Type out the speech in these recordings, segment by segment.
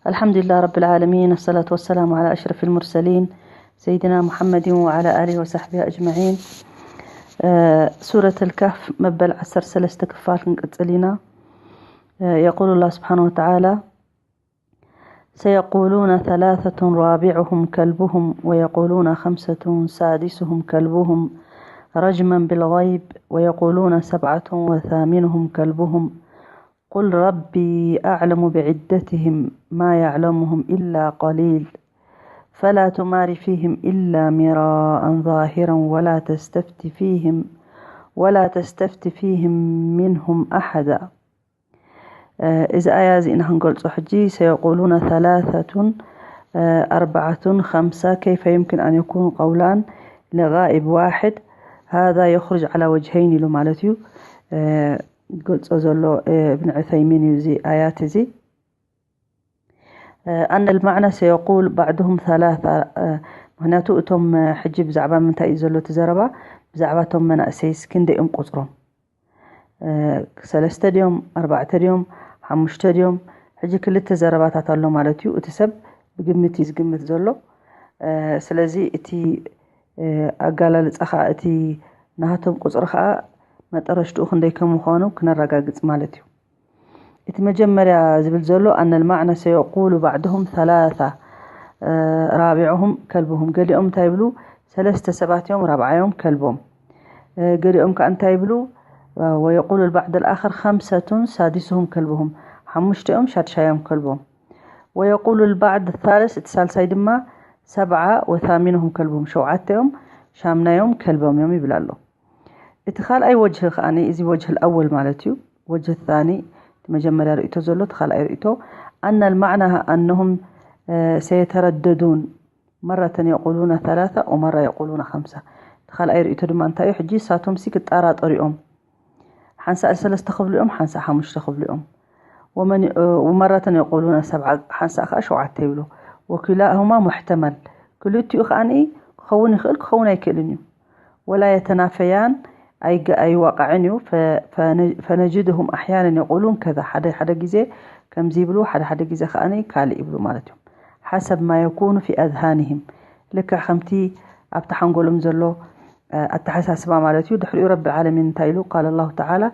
الحمد لله رب العالمين، الصلاة والسلام على أشرف المرسلين سيدنا محمد وعلى آله وصحبه أجمعين. آه، سورة الكهف مبل عسر سلست كفال كنقتلنا. آه، يقول الله سبحانه وتعالى: سيقولون ثلاثة رابعهم كلبهم، ويقولون خمسة سادسهم كلبهم، رجما بالغيب، ويقولون سبعة وثامنهم كلبهم، قل ربي أعلم بعدتهم ما يعلمهم إلا قليل، فلا تمار فيهم إلا مراء ظاهرا ولا تستفت فيهم، ولا تستفت فيهم منهم أحدا. آه، إذا آية زينا هنقول صحجي، سيقولون ثلاثة، آه، أربعة، خمسة، كيف يمكن أن يكون قولان لغائب واحد؟ هذا يخرج على وجهين له مالتيو. آه، قلت أزولو، آه، ابن عثيمين يزي آيات زي. آه، أن المعنى سيقول بعضهم ثلاثة، آه، ምክንያቱ እቶም፣ آه، ሕጂ ብዛዕባ ምንታይ እዩ ዘሎ እቲ ዘረባ? ብዛዕባ እቶም መናእሰይስ ክንደይ እዮም ቁጽሮም? آه، ሰለስተ ድዮም፣ ኣርባዕተ ድዮም፣ ሓሙሽተ ድዮም? ሕጂ ክልተ ዘረባታት ኣሎ ማለት እዩ። እቲ ሰብ ብግምት እዩ ዝግምት ዘሎ። آه፣ ስለዚ እቲ፣ آه፣ ኣጋላልጻ ኸኣ እቲ ናሃቶም ቁጽሪ ኸኣ መጠረሽትኡ ክንደይ ከም ምዃኑ ክነረጋግጽ ማለት እዩ። እቲ መጀመርያ ዝብል ዘሎ أن المعنى سيقول بعضهم ثلاثة، آه، رابعهم كلبهم። ገሊኦም እንታይ ይብሉ? ሰለስተ ሰባት እዮም ራብዓዮም ከልቦም። آه، ገሊኦም ከኣ እንታይ ይብሉ? آه، ويقول البعض الآخر خمسة سادسهم كلبهم። ሓሙሽተ እዮም ሻድሻዮም ከልቦም። ويقول البعض الثالث፣ እቲ ሳልሳይ ድማ ሰብዓ ወታሚንሁም ከልቡም፣ ሸውዓተ እዮም ሻምናዮም ከልቦም እዮም ይብል ኣሎ። እቲ ካልኣይ ወጅህ ከኣ እዚ ወጅህ ኣወል ማለት እዩ። ወጅህ ታኒ፣ እቲ መጀመርያ ርእቶ ዘሎ እቲ ካልኣይ ርእቶ፣ أن المعنى أنهم، آه، سيترددون، مرة يقولون ثلاثة ومرة يقولون خمسة። እቲ ካልኣይ ርእቶ ድማ እንታይ እዩ? ሕጂ ሳቶም ሲ ክጠራጠሩ እዮም። ሓንሳእ ሰለስተ ክብሉ እዮም፣ ሓንሳእ ሓሙሽተ ክብሉ እዮም። ومن، ومرة يقولون سبعة، ሓንሳእ ከኣ ሸውዓተ ይብሉ። وكلاهما محتمل، ክልቲኡ ከኣ ክኸውን ይኽእል ክኸውን ኣይክእልን እዩ። ولا يتنافيان، ኣይግ-፣ ኣይዋቃዕን እዩ። ፈ-፣ ፈነ-፣ فنجدهم أحيانا يقولون كذا، ሓደ ሓደ ግዜ ከምዚ ይብሉ፣ ሓደ ሓደ ግዜ ከኣ ካልእ ይብሉ ማለት እዮም። حسب ما يكون في أذهانهم، ልክዕ ከምቲ ኣብቲ ሓንጎሎም ዘሎ ኣተሓሳስባ ማለት እዩ። ድሕሪኡ ረቢ ዓለሚን እንታይ ኢሉ? قال الله تعالى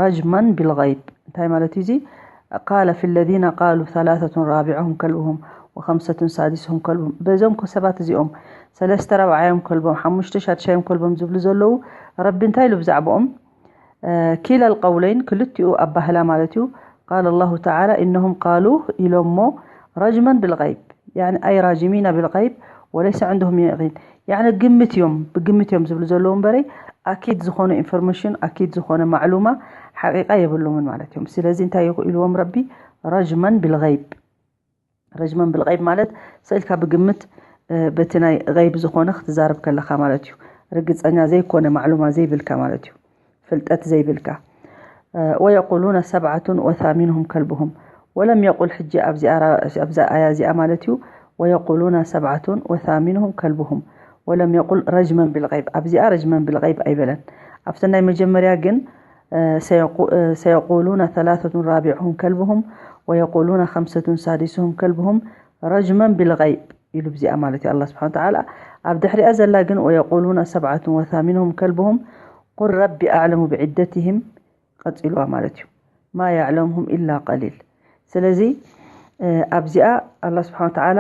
رجما بالغيب። እንታይ ማለት እዩ እዚ? قال في الذين قالوا ثلاثة رابعهم كلبهم وخمسة سادسهم كلبهم። በዞም ኮ ሰባት እዚኦም ሰለስተ ራብዓዮም ከልቦም፣ ሓሙሽተ ሻድሻዮም ከልቦም ዝብሉ ዘለዉ፣ ረቢ እንታይ ኢሉ ብዛዕባኦም? آه، كلا القولين، ክልቲኡ ኣባህላ ማለት እዩ። قال الله تعالى إنهم قالوه ኢሎሞ رجما بالغيب، يعني أي راجمين بالغيب وليس عندهم يقين، يعني ግምት እዮም፣ ብግምት እዮም ዝብሉ ዘለዉ እምበረይ ኣኪድ ዝኾነ ኢንፎርሜሽን፣ ኣኪድ ዝኾነ ማዕሉማ፣ ሓቂቃ የብሎምን ማለት እዮም። ስለዚ እንታይ ኢልዎም ረቢ? رجما بالغيب። رجما بالغيب ማለት ስኢልካ ብግምት፣ እ፣ በቲ ናይ غيب ዝኾነ ክትዛረብ ከለኻ ማለት እዩ። ርግጸኛ ዘይኮነ ማዕሉማ ዘይብልካ ማለት እዩ። ፍልጠት ዘይብልካ። እ፣ ويقولون سبعة وثامنهم كلبهم ولم يقل، ሕጂ ኣብዚኣ ራ-፣ ኣብዛ ኣያ እዚኣ ማለት እዩ። ويقولون سبعة وثامنهم كلبهم ولم يقل رجما بالغيب። ኣብዚኣ رجما بالغيب ኣይበለን። ኣብቲ ናይ መጀመርያ ግን፣ እ፣ سيقو-، እ፣ سيقولون ثلاثة رابعهم كلبهم ويقولون خمسة سادسهم كلبهم رجما بالغيب ኢሉ ብዚኣ ማለት እዩ ኣላህ ስብሓን ወተዓላ። ኣብ ድሕሪኣ ዘላ ግን ويقولون سبعة وثامنهم كلبهم قل ربي أعلم بعدتهم ቀጺልዋ ማለት እዩ። ما يعلمهم إلا قليل። ስለዚ፣ እ፣ ኣብዚኣ ኣላህ ስብሓን ወተዓላ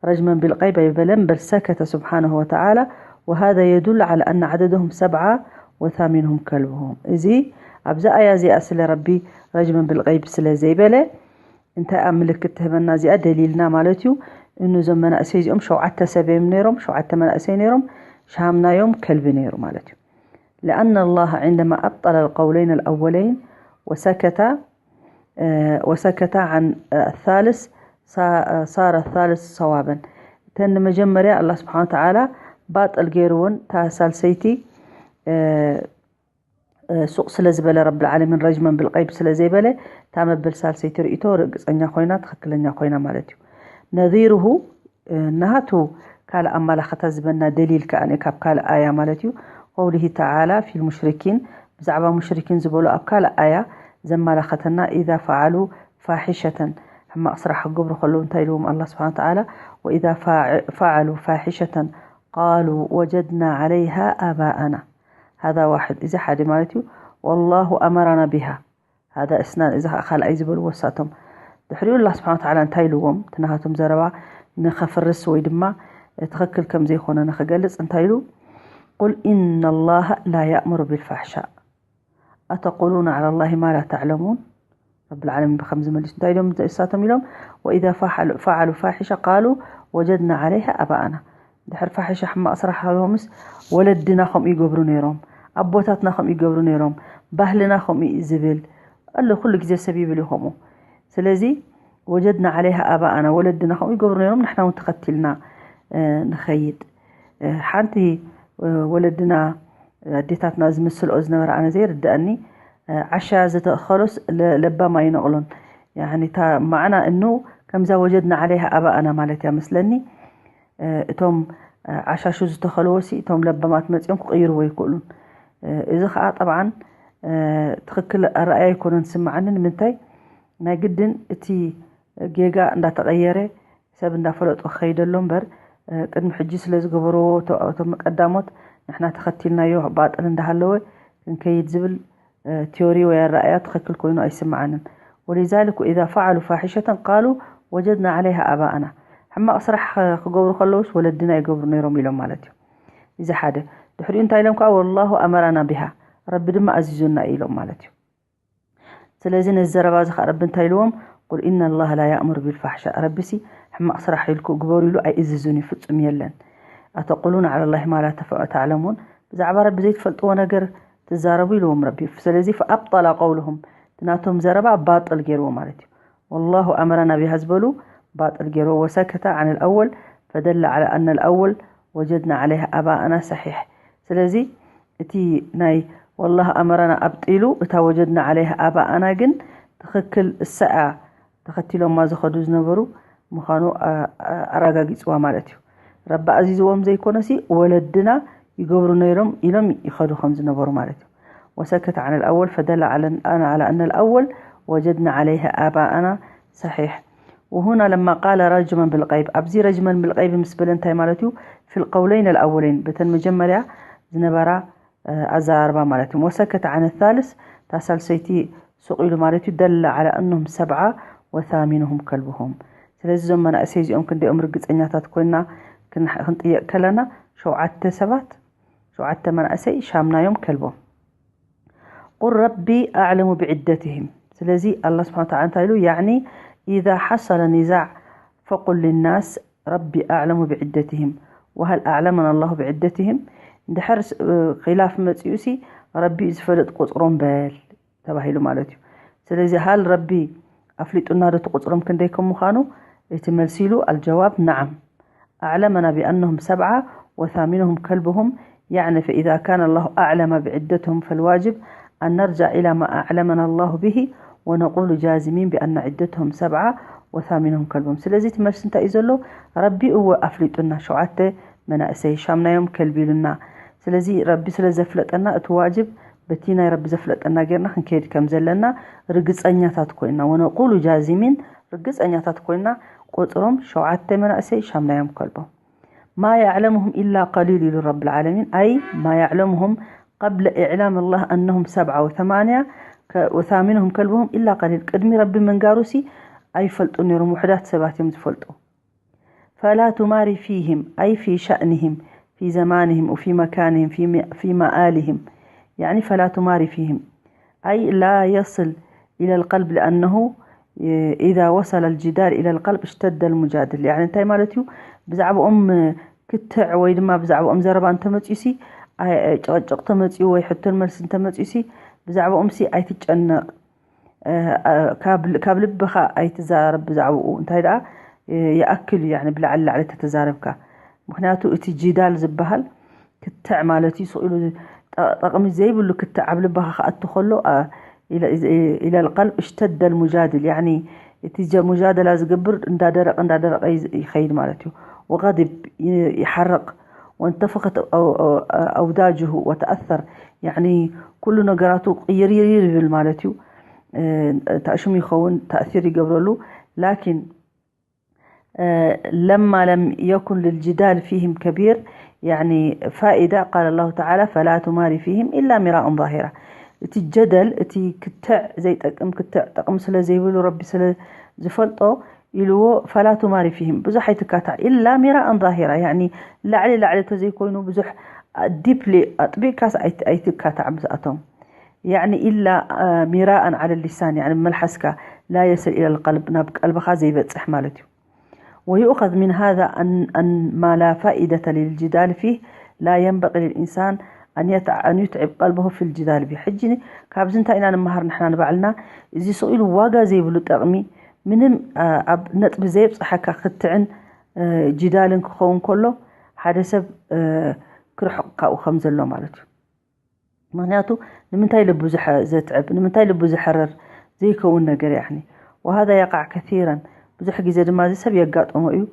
رجما بالغيب ኣይበለን፣ بل سكت سبحانه وتعالى، وهذا يدل على أن عددهم سبعة وثامنهم كلبهم። እዚ ኣብዛ ኣያ እዚኣ ስለ ረቢ رجما بالغيب ስለ ዘይበለ፣ እንታይ ኣብ ምልክት ትህበና እዚኣ ደሊልና ማለት እዩ? እኑ እዞም መናእሰይ እዚኦም ሸውዓተ ሰብ እዮም ነይሮም፣ ሸውዓተ መናእሰይ ነይሮም፣ ሻምናዮም ከልቢ ነይሩ ማለት እዩ። لأن الله عندما أبطل القولين الأولين وسكت، آه، وسكت عن، آه، الثالث صا-، آه، صار الثالث صوابا። እተን ንመጀመርያ ኣላህ ስብሓን ወተዓላ ባጥል ገይርዎን እታ ሳልሰይቲ፣ እ፣ እ፣ ሱቕ ስለ ዝበለ ረብል ዓለሚን رجما بالغيب ስለ ዘይበለ፣ እታ መበል ሳልሰይቲ ርእቶ ርግጸኛ ኮይና፣ ትኽክለኛ ኮይና ማለት እዩ። نظيره، እ፣ ናቱ ካልእ ኣመላኽታ ዝበና ደሊል ከኣ ካብ ካልእ ኣያ ማለት እዩ። قوله تعالى في المشركين، ብዛዕባ ሙሽሪኪን ዝበሎ ኣብ ካልእ ኣያ ዘመላኸተና، إذا فعلوا فاحشة، ሕማቕ ስራሕ ክገብሩ ከለዉ እንታይ ኢልዎም ኣላ ስብሓን ተዓላ? ወኢዛ ፈዓሉ ፋሒሸተን ቃሉ ወጀድና ዓለይሃ ኣባኣና። ሃዛ ዋሕድ፣ እዚ ሓደ ማለት እዩ። ወላሁ ኣመራና ቢሃ። ሃዛ እስናን፣ እዚ ከዓ ካልኣይ ዝበልዎ እሳቶም። ድሕሪኡ ኣላ ስብሓን ተዓላ እንታይ ኢልዎም? እቲ ናሃቶም ዘረባ ንኸፍርስ ወይ ድማ ትኽክል ከም ዘይኮነ ንኽገልጽ እንታይ ኢሉ? ቁል ኢነ ላሃ ላ ያእምሩ ቢልፋሕሻእ ኣተቁሉና ዓላ ላሂ ማ ላ ተዕለሙን። ረብል ዓለሚን ብከምዚ መሊሱ እንታይ ኢሎም እሳቶም ኢሎም? ወኢዛ ፈዓሉ ፋሒሻ ቃሉ ወጀድና ዓለይሃ ኣባኣና። ድሕር ፋሒሻ ሕማቕ ስራሕ ሃሎምስ ወለድና ከምኡ ይገብሩ ነይሮም፣ ኣቦታትና ከምኡ ይገብሩ ነይሮም፣ ባህልና ከምኡ እዩ ዝብል ኣሎ። ኩሉ ግዜ ሰብ ይብል እዩ ከምኡ። ስለዚ ወጀድና ዓለይሃ ኣባኣና፣ ወለድና ከምኡ ይገብሩ ነይሮም፣ ንሕና እውን ተኸቲልና ንኸይድ። ሓንቲ ወለድና ኣዴታትና ዝምስልኦ ዝነበረ ኣነ ዘይርድኣኒ፣ ዓሻ ዝተኸሎስ ለባም ኣይነቕሎን። ያኒ እታ ማዕና እኑ ከምዛ ወጀድና ዓለይሃ ኣባኣና ማለት እያ መስለኒ። እቶም ዓሻሹ ዝተኸልዎ ሲ እቶም ለባማት መፂኦም ክቕይርዎ ኣይክእሉን። እዚ ከዓ ጠብዓን ትኽክል ኣረኣያ ኣይኮነን ዝስምዓኒ። ንምንታይ ናይ ግድን እቲ ጌጋ እንዳተቐየረ ሰብ እንዳፈለጦ ክኸይደሎ እምበር፣ ቅድሚ ሕጂ ስለ ዝገበርዎ እቶም ቀዳሞት ንሕና ተኸቲልናዮ ባጥል እንዳሃለወ ክንከይድ ዝብል ቲዮሪ ወይ ኣረኣያ ትኽክል ኮይኑ ኣይስምዓንን። ወሊዛሊክ ወኢዛ ፈዓሉ ፋሒሸተን ቃሉ ወጀድና ዓለይሃ ኣባኣና። ሕማቕ ስራሕ ክገብሩ ከለውስ ወለድና ይገብሩ ነይሮም ኢሎም ማለት እዩ። እዚ ሓደ። ድሕሪኡ እንታይ ኢሎም ከዓ ወላሁ ኣመራና ቢሃ፣ ረቢ ድማ ኣዚዙና ኢሎም ማለት እዩ። ስለዚ ነዚ ዘረባ እዚ ከዓ ረቢ እንታይ ኢልዎም? ቁል ኢነ ላሃ ላ ያእምሩ ቢልፋሕሻ፣ ረቢሲ ሕማቕ ስራሕ ኢልኩ ግበሩ ኢሉ ኣይእዝዝን እዩ፣ ፍጹም የለን። ኣተቁሉን ዓላ ላሂ ማ ላ ተዕለሙን፣ ብዛዕባ ረቢ ዘይትፈልጥዎ ነገር ትዛረቡ ኢልዎም ረቢ። ስለዚ ፈኣብጠላ ቀውልሁም፣ እቲ ናቶም ዘረባ ባጥል ገይርዎ ማለት እዩ። ወላሁ ኣመረና ቢሃ ዝበሉ ባጥል ገይርዎ። ወሰከተ ዓን ልኣወል ፈደለ ዓላ ኣነ ልኣወል ወጀድና ዓለይሃ ኣባኣና ሰሒሕ። ስለዚ እቲ ናይ ወላህ ኣመረና ኣብጢሉ እታ ወጀድና ዓለይሃ ኣባኣና ግን ትኽክል እሳኣ ተኸቲሎማ ዝኸዱ ዝነበሩ ምዃኑ ኣረጋጊፅዋ ማለት እዩ። ረቢ ኣዚዝዎም ዘይኮነሲ ወለድና ይገብሩ ነይሮም ኢሎም ይኸዱ ከም ዝነበሩ ማለት እዩ። ወሰከተ ዓን ልኣወል ፈደለ ዓላ ኣነ ልኣወል ወጀድና ዓለይሃ ኣባኣና ሰሒሕ። ወሁና ለማ ቃለ ረጅመን ብልቀይብ፣ ኣብዚ ረጅመን ብልቀይብ ምስ በለ እንታይ ማለት እዩ? ፊልቀውለይን ኣልኣወለይን፣ በተን መጀመርያ ዝነበራ ኣዘራርባ ማለት እዩ። ወሰከተ ዓን ታልስ፣ እታ ሳልሰይቲ ሱቕ ኢሉ ማለት እዩ። ደለ ዓላ ኣነሁም ሰብዓ ወታሚኑሁም ከልብሁም። ስለዚ እዞም መናእሰይ እዚኦም ክንደኦም ርግፀኛታት ኮይና ክንጥየቅ ከለና ሸውዓተ ሰባት፣ ሸውዓተ መናእሰይ ሻምናዮም ከልቦም። ቁል ረቢ ኣዕለሙ ብዕደትህም። ስለዚ ኣላ ስብሓን ተዓላ እንታይ ኢሉ? ያዕኒ ኢዛ ሓሰለ ኒዛዕ ፈቁል ልናስ ረቢ ኣዕለሙ ብዕደትህም ወሃል ኣዕለመና ኣላሁ ብዕደትህም። እንድሕር ኺላፍ መፂኡ ሲ ረቢ እዩ ዝፈልጥ ቁፅሮም በል ተባሂሉ ማለት እዩ። ስለዚ ሃል ረቢ ኣፍሊጡና ዶ እቲ ቁፅሮም ክንደይ ከም ምዃኑ? እቲ መልሲ ኢሉ ኣልጀዋብ ነዓም። أعلمنا بأنهم سبعة وثامنهم كلبهم، يعني فإذا كان الله أعلم بعدتهم فالواجب أن نرجع إلى ما أعلمنا الله به ونقول جازمين بأن عدتهم سبعة وثامنهم كلبهم። ስለዚ እቲ መልሲ እንታይ እዩ ዘሎ? ረቢ እወ ኣፍሊጡና ሸውዓተ መናእሰይ ሻምናዮም ከልቢ ኢሉና። ስለዚ ረቢ ስለ ዘፍለጠና እቲ ዋጅብ በቲ ናይ ረቢ ዘፍለጠና ጌርና ክንከይድ ከም ዘለና ርግፀኛታት ኮይና፣ ወነቁሉ ጃዚሚን ርግፀኛታት ኮይና ቁፅሮም ሸውዓተ መናእሰይ ሻምናዮም ከልቦም። ما يعلمهم إلا قليل ኢሉ ረብል ዓለሚን። أي ما يعلمهم قبل إعلام الله أنهم سبعة وثمانية وثامنهم كلبهم إلا قليل። ቅድሚ ረቢ ምንጋሩሲ ኣይፈልጡ ነይሮም፣ ውሑዳት ሰባት እዮም ዝፈልጡ። فلا تمار فيهم أي في شأنهم في زمانهم وفي مكانهم في مآلهم، يعني فلا تمار فيهم أي لا يصل إلى القلب لأنه إذا وصل الجدال إلى القلب اشتد المجادل. يعني እንታይ ማለት እዩ? ብዛዕባኦም ክትዕ ወይ ድማ ብዛዕባኦም ዘረባ እንተመፅዩ ሲ፣ ጭቕጭቕ ተመፅዩ ወይ ሕቶን መልሲ እንተመፅዩ ሲ ብዛዕባኦም ሲ ኣይትጨነቕ። ካብ ልብኻ ኣይትዛረብ ብዛዕባኡ። እንታይ ደኣ ይኣክል እዩ ብላዕሊ ላዕሊ ተተዛረብካ። ምክንያቱ እቲ ጂዳል ዝበሃል ክትዕ ማለት እዩ። ስቕ ኢሉ ጠቕሚ ዘይብሉ ክትዕ ኣብ ልብኻ ክኣቱ ከሎ ኢለል ቀልብ እሽተደል ሙጃድል፣ ያኒ እቲ ሙጃደላ ዝገብር እንዳደረቀ እንዳደረቀ ይኸይድ ማለት እዩ። ወቀድብ ይሓርቕ ወንተፈኸት ኣውዳጅሁ ወተኣሰር፣ ያኒ ኩሉ ነገራቱ ቅይርይር ይብል ማለት እዩ። ታእሽም ይኸውን፣ ተእሲር ይገብረሉ። لكن لما لم يكن للجدال فيهم كبير يعني فائدة قال الله تعالى فلا تمار فيهم إلا مراء ظاهرا። እቲ ጀደል እቲ ክትዕ ዘይጠቅም ክትዕ ጠቅም ስለ ዘይብሉ ረቢ ስለ ዝፈልጦ ኢልዎ ፈላ ቱማሪ ፊህም ብዙሕ ኣይትካታዕ ኢላ ሚራኣን ዛሂራ ያኒ ላዕሊ ላዕሊ ተዘይኮይኑ ብዙሕ ዲፕሊ ኣጥቢቅካስ ኣይትካታዕ ምስኣቶም ያኒ ኢላ ሚራኣን ዓለ ሊሳን ያኒ ብመልሓስካ ላ የስል ኢላ ልቀልብ ናብ ቀልብኻ ዘይበፅሕ ማለት እዩ ويؤخذ من هذا أن, أن ما لا فائدة للجدال فيه لا ينبغي للإنسان أن يتع- أن يتعب قلبه في الجدال به ሕጂ ካብዚ እንታይ ኢና ንመሃር ንሕና ንባዕልና እዚ ስቕ ኢሉ ዋጋ ዘይብሉ ጠቕሚ ምንም ኣብ ነጥቢ ዘየብፅሓካ ክትዕን ጅዳልን ክኸውን ከሎ ሓደ ሰብ ክርሕቕ ካብኡ ከም ዘሎ ማለት እዩ ምክንያቱ ንምንታይ ልቡ ዘትዕብ ንምንታይ ልቡ ዘሕርር ዘይከውን ነገር ያኒ وهذا يقع كثيرا ብዙሕ ግዜ ድማ እዚ ሰብ የጋጥሞ እዩ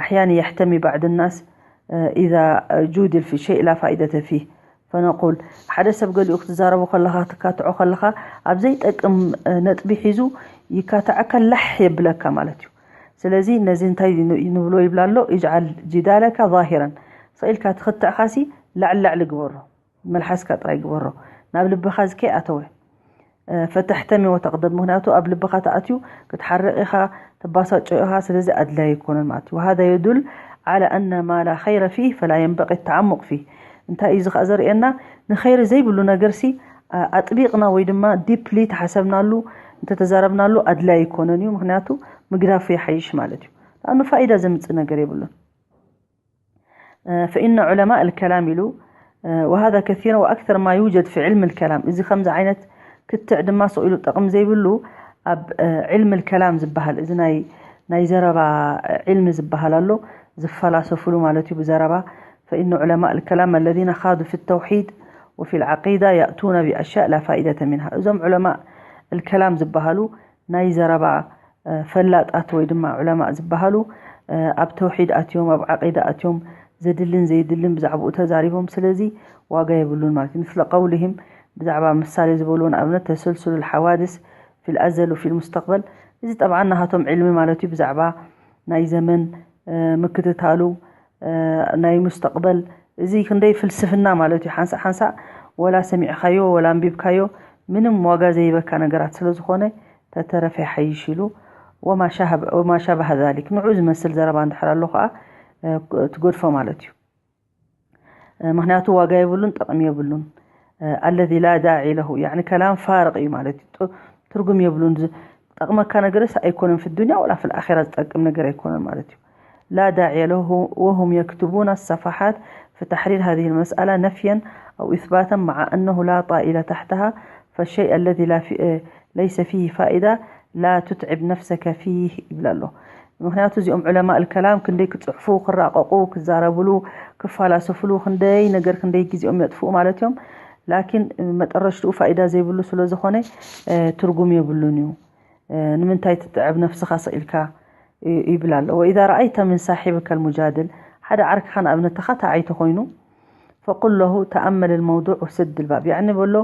أحيانا يحتمي بعض الناس إذا جودل في شيء لا فائدة فيه فنقول ሓደ ሰብ ገሊኡ ክትዛረቦ ከለኻ ትካትዖ ከለኻ ኣብ ዘይጠቅም ነጥቢ ሒዙ ይካትዓካ ላሕ የብለካ ማለት እዩ ስለዚ ነዚ እንታይ ንብሎ ይብላ ኣሎ اجعل جدالك ظاهرا ስቕ ኢልካ ትኽትዕኻሲ ላዕሊ ላዕሊ ግበሮ መልሓስካ ጥራይ ግበሮ ናብ ልብኻ እዚ ከይኣተወ فتحتمي وتغضب ምክንያቱ ኣብ ልብኻ ተኣትዩ ክትሓርቕ ኢኻ ትባሳጮ ኢኻ ስለዚ ኣድላይ ኣይኮነን ማለት እዩ وهذا يدل على أن ما لا خير فيه فلا ينبغي التعمق فيه እንታይ እዩ እዚ ከኣ ዘርእየና ንኸይሪ ዘይብሉ ነገርሲ ኣጥቢቕና ወይ ድማ ዲፕሊ ተሓሰብናሉ እንተተዛረብናሉ ኣድላይ ኣይኮነን እዩ ምክንያቱ ምግዳፉ ይሓይሽ ማለት እዩ ንኣኑ ፋይዳ ዘምፅእ ነገር የብሉን فإن علماء الكلام ኢሉ وهذا كثيرا وأكثر ما يوجد في علم الكلام እዚ ከምዚ ዓይነት ክትዕ ድማ ስቕ ኢሉ ጠቕሚ ዘይብሉ ኣብ علم الكلام ዝበሃል እዚ ናይ ናይ ዘረባ علم ዝበሃል ኣሎ ዝፈላሰፍሉ ማለት እዩ ብዘረባ فإن علماء الكلام الذين خاضوا في التوحيد وفي العقيدة يأتون بأشياء لا فائدة منها እዞም علماء الكلام ዝበሃሉ ናይ ዘረባ ፈላጣት ወይ ድማ ዑለማእ ዝበሃሉ ኣብ ተውሒድ ኣትዮም ኣብ ዓቂዳ ኣትዮም ዘድልን ዘይድልን ብዛዕባኡ ተዛሪቦም ስለዚ ዋጋ የብሉን ማለት እዩ مثل قولهم ብዛዕባ ምሳሌ ዝበልዎ ንኣብነት تسلسل الحوادث في الأزل وفي المستقبل እዚ ጠብዓ ናሃቶም ዕልሚ ማለት እዩ ብዛዕባ ናይ ዘመን ምክትታሉ ናይ ሙስተቅበል እዚ ክንደይ ፍልስፍና ማለት እዩ ሓንሳእ ሓንሳእ ወላ ሰሚዕካዮ ወላ ኣንቢብካዮ ምንም ዋጋ ዘይበካ ነገራት ስለ ዝኾነ ተተረፈ ይሓይሽ ኢሉ ወማ ሻበሀ ዛሊክ ንዑ ዝመስል ዘረባ እንድሕር ኣሎ ከዓ ትገድፎ ማለት እዩ ምክንያቱ ዋጋ የብሉን ጠቕሚ የብሉን ኣለዚ ላ ዳዒ ለሁ ያኒ ከላም ፋርቕ እዩ ማለት እዩ ትርጉም የብሉን ጠቕመካ ነገርስ ኣይኮነን ፊ ዱንያ ወላ ፊ ልኣራ ዝጠቅም ነገር ኣይኮነን ማለት እዩ لا داعي له وهم يكتبون الصفحات في تحرير هذه المسألة نفيا أو إثباتا مع أنه لا طائل تحتها فالشيء الذي لا في ليس فيه فائدة لا تتعب نفسك فيه ይብል ኣሎ ምክንያቱ እዚኦም ዑለማ الكلام ክንደይ ክፅሕፉ ክራቀቁ ክዛረብሉ ክፈላሰፍሉ ክንደይ ነገር ክንደይ ግዜኦም የጥፍኡ ማለት እዮም ላኪን መጠረሽትኡ ፋይዳ ዘይብሉ ስለ ዝኾነ ትርጉም የብሉን እዩ ንምንታይ ትትዕብ ነፍስኻ ስኢልካ ይብል ኣሎ وإذا رأيت من صاحبك المجادل ሓደ ዓርክኻ ንኣብነት ተኻታዓይ ተኾይኑ فقل له تأمل الموضوع وسد الباب يعني በሎ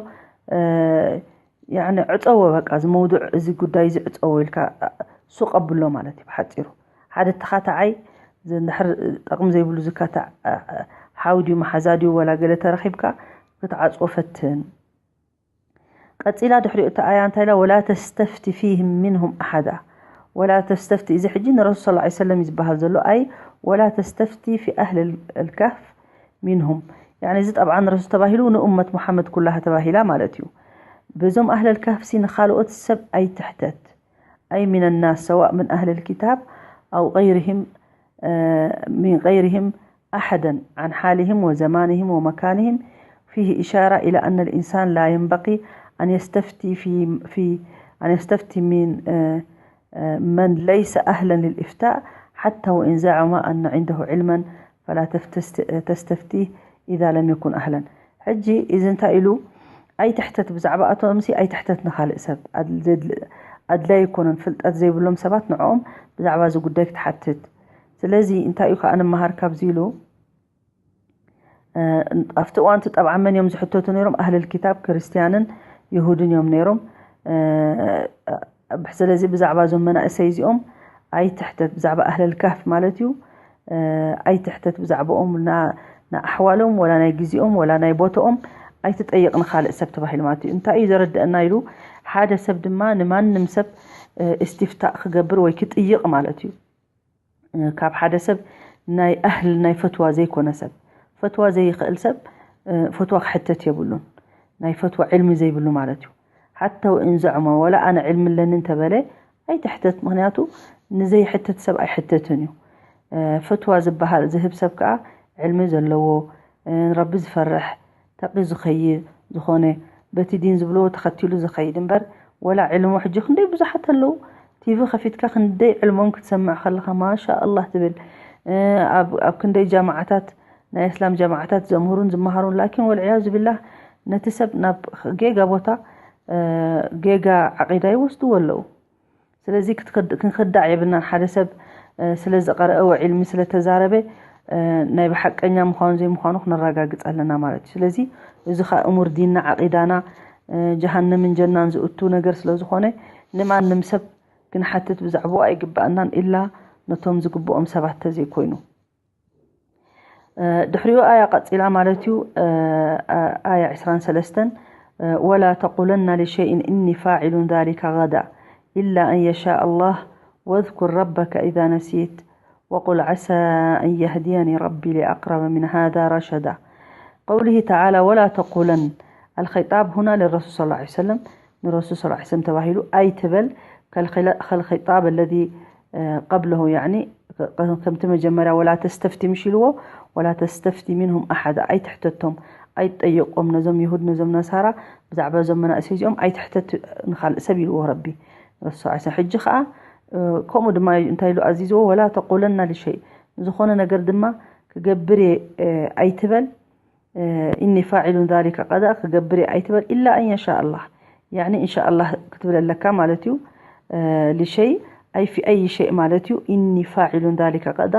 يعني ዕፀዎ በቃ እዚ መውዱዕ እዚ ጉዳይ እዚ ዕፀዎ ኢልካ ሱቕ ኣብሎ ማለት እዩ ብሓፂሩ ሓደ ተኻታዓይ እንድሕር ጠቕሚ ዘይብሉ ዝካታዕ ሓው ድዩ መሓዛ ድዩ ወላ ገለ ተረኺብካ ክትዓፅዎ ፈትን ቀፂላ ድሕሪኡ እቲ ኣያ እንታይ ኢላ ወላ ተስተፍቲ ፊህም ሚንሁም ኣሓዳ ወላ ተስተፍቲ እዚ ሕጂ ንረሱል ስ ሰለም እዩ ዝበሃል ዘሎ ኣይ ወላ ተስተፍቲ ፊ ኣህል ልካህፍ ሚንሁም ያኒ እዚ ጠብዓ ንረሱል ተባሂሉ ንኡመት ሙሓመድ ኩላሃ ተባሂላ ማለት እዩ በዞም ኣህል ልካህፍሲ ንካልኦት ሰብ ኣይትሕተት ኣይ ሚን ናስ ሰዋእ ምን ኣህል ልኪታብ ኣው غيرهم من غيرهم أحدا عن حالهم وزمانهم ومكانهم فيه إشارة إلى أن الإنسان لا ينبغي أن يستفتي في, في أن يستفتي من من ليس أهلا للإفتاء حتى وإن زعم أن عنده علما فلا تستفتيه إذا لم يكن أهلا ሕጂ እዚ እንታይ ኢሉ ኣይትሕተት ብዛዕባ ኣቶምሲ ኣይትሕተት ንኻልእ ሰብ ኣድላይ ኣይኮነን ፍልጠት ዘይብሎም ሰባት ንዕኦም ብዛዕባ እዚ ጉዳይ ክትሓትት ስለዚ እንታይ እዩ ከዓ ንመሃር ካብዚ ኢሉ ኣብቲ እዋንቲ ጠብዓ መን እዮም ዝሕተቱ ነይሮም ኣህልል ኪታብ ክርስትያንን ይሁድን እዮም ነይሮም ስለዚ ብዛዕባ እዞም መናእሰይ እዚኦም ኣይትሕተት ብዛዕባ ኣህለል ካህፍ ማለት እዩ። ኣይትሕተት ብዛዕባኦም፣ ንኣሕዋሎም ወላ ናይ ግዜኦም ወላ ናይ ቦታኦም ኣይትጠይቕ ንኻልእ ሰብ ተባሂሉ ማለት እዩ። እንታይ እዩ ዘረድአና ኢሉ ሓደ ሰብ ድማ ንማንም ሰብ እስትፍታእ ክገብር ወይ ክጥይቕ ማለት እዩ። ካብ ሓደ ሰብ ናይ ኣህል ናይ ፈትዋ ዘይኮነ ሰብ፣ ፈትዋ ዘይኽእል ሰብ ፈትዋ ክሕተት የብሉን። ናይ ፈትዋ ዕልሚ ዘይብሉ ማለት እዩ። ሓታ ወእን ዘዕሞ ወላ ኣነ ዕልሚ ኣለኒ እንተበለ ኣይትሕተት። ምክንያቱ ንዘይሕተት ሰብ ኣይሕተትን እዩ። ፈትዋ ዝበሃል ዝህብ ሰብ ከዓ ዕልሚ ዘለዎ፣ ንረቢ ዝፈርሕ፣ ተቂ ዝኸይድ ዝኾነ፣ በቲ ዲን ዝብልዎ ተኸቲሉ ዝኸይድ እምበር፣ ወላ ዕልሞ ሕጂ ክንደይ ብዙሓት ኣለዉ። ቲቪ ከፊትካ ክንደይ ዕልሞም ክትሰምዕ ከለኻ ማሻ ኣላህ ትብል። ኣብ ክንደይ ጃማዓታት፣ ናይ እስላም ጃማዓታት ዘምህሩን ዝመሃሩን፣ ላኪን ወልዕያዙ ቢላህ ነቲ ሰብ ናብ ጌጋ ቦታ፣ ጌጋ ዓቂዳ ይወስድዎ ኣለዉ። ስለዚ ክንክዳዕ የብልናን። ሓደ ሰብ ስለ ዝቐረአ ወይ ዕልሚ ስለ ተዛረበ ናይ ብሓቀኛ ምዃኑ ዘይምዃኑ ክነረጋግፅ ኣለና ማለት እዩ። ስለዚ እዚ ከዓ እሙር ዲንና፣ ዓቂዳና፣ ጀሃነምን ጀናን ዝእቱ ነገር ስለ ዝኾነ ንማንም ሰብ ክንሓትት ብዛዕባኡ ኣይግባኣናን፣ ኢላ ነቶም ዝግብኦም ሰባት ተዘይኮይኑ። ድሕሪኡ ኣያ ቀፂላ ማለት እዩ። ኣያ ዕስራን ሰለስተን፣ ወላ ተቁለና ሊሸይን እኒ ፋዒሉን ዛሊከ ገዳ ኢላ ኣን የሻ ኣላህ ወዝኩር ረበከ ኢዛ ነሲት ወቁል ዓሳ ኣን የህድየኒ ረቢ ሊኣቅረበ ምን ሃዛ ረሸዳ። ቀውሊሂ ተዓላ ወላ ተቁለን፣ ኣልኸይጣብ ሁና ልረሱል ሰለላሁ ዐለይሂ ወሰለም፣ ንረሱል ሰለላሁ ዐለይሂ ወሰለም ተባሂሉ ኣይትበል። ከልኸይጣብ ኣለዚ ቀብለሁ፣ ያኒ ከምቲ መጀመርያ ወላ ተስተፍቲ ምሽ ኢልዎ፣ ወላ ተስተፍቲ ሚንሁም ኣሓዳ፣ ኣይትሕተቶም፣ ኣይትጠይቆም፣ ነዞም ይሁድ ነዞም ነሳራ ብዛዕባ እዞም መናእሰይ እዚኦም ኣይትሕተት ንኻልእ ሰብ ኢልዎ ረቢ ረሱ ዐ። ሕጂ ከዓ ከምኡ ድማ እንታይ ኢሉ ኣዚዝዎ፣ ወላ ተቁለና ልሸይ፣ ዝኾነ ነገር ድማ ክገብር እየ ኣይትበል። ኢኒ ፋዒሉን ዛሊከ ቀዳ፣ ክገብር እየ ኣይትበል፣ ኢላ ኣን የሻ ኣላህ። ያኒ እንሻ ኣላህ ክትብል ኣለካ ማለት እዩ። ልሸይ ኣይ ፊ ኣይ ሸይ ማለት እዩ። ኢኒ ፋዒሉን ዛሊከ ቀዳ።